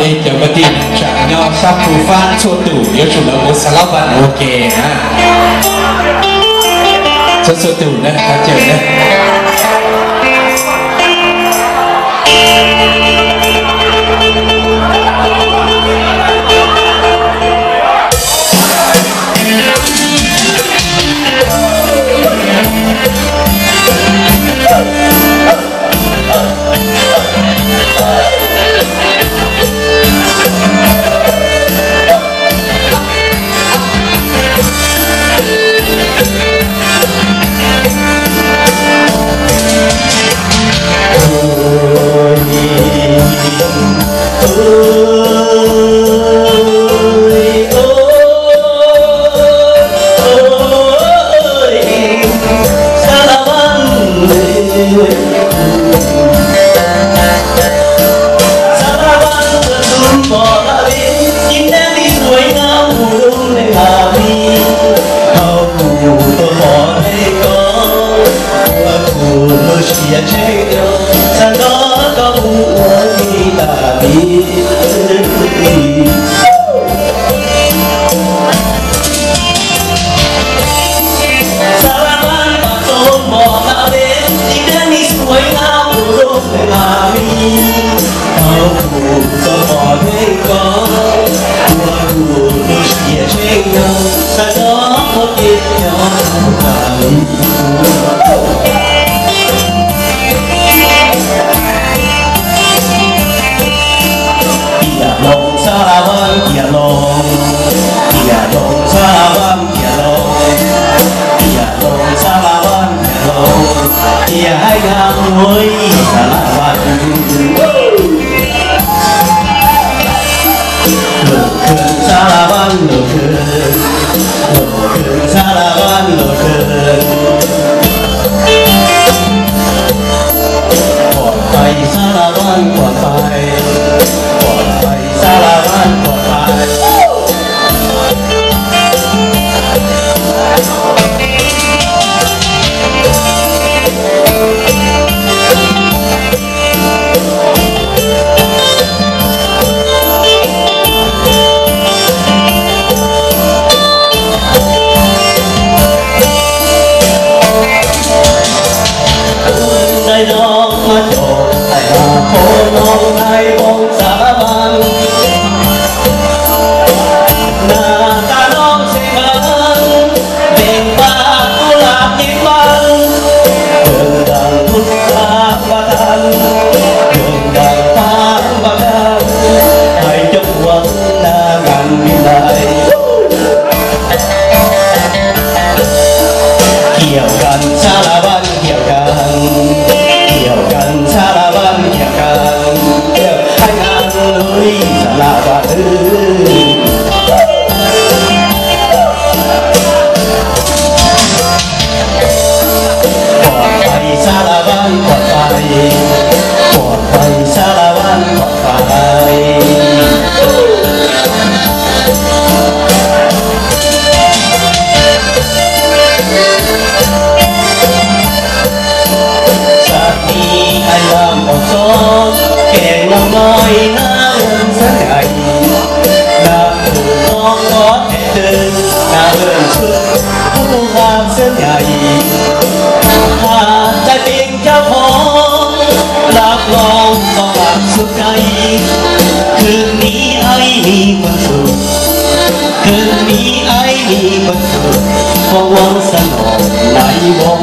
Cov kwv tij tseem nyob sab phu fab txhua tus yuav tsum lawv ua xav lab vas ua ke na. Txhua txhua tus na, txhua tus na. Tiam loos xab laj vaj, tiam loos, tiam loos xab laj vaj, tiam loos, tiam loos xab laj vaj, tiam loos, tiam haib nab muaj ib xab laj vaj. Loos khwv xab laj vaj, loos khwv, loos khwv xab laj vaj, loos khwv. Pom pais xab laj vaj, pom pais, pom pais xab laj vaj, pom pais. Nai no mas cov tais no qhov no nai moo xab laj vaj. Nas tas no xeeb vas, npeeg pas kuj lam ceeb vas, kawg nkaus kuj pas npas tas, kawg nkaus pas npas tas, hais cov ua na ngan li nai. Khiav kas xab laj vaj, khiav kas, khiav kas xab laj vaj, khiav kas, haib nab lub xab laj vaj. Pom pais xab laj vaj, pom pais, pom pais xab laj vaj, pom pais. Sab tis hais lam pom txog kev no no ib nab leej xab nyais, nab tus no koj tes twg nab leej xwb kuj hab xab nyais, hab txais peev caj qhov lab loos koj hab xub kaib, khwv mi aib mi pab xub, khwv mi aib mi pab xub, koj ua xab no nais ua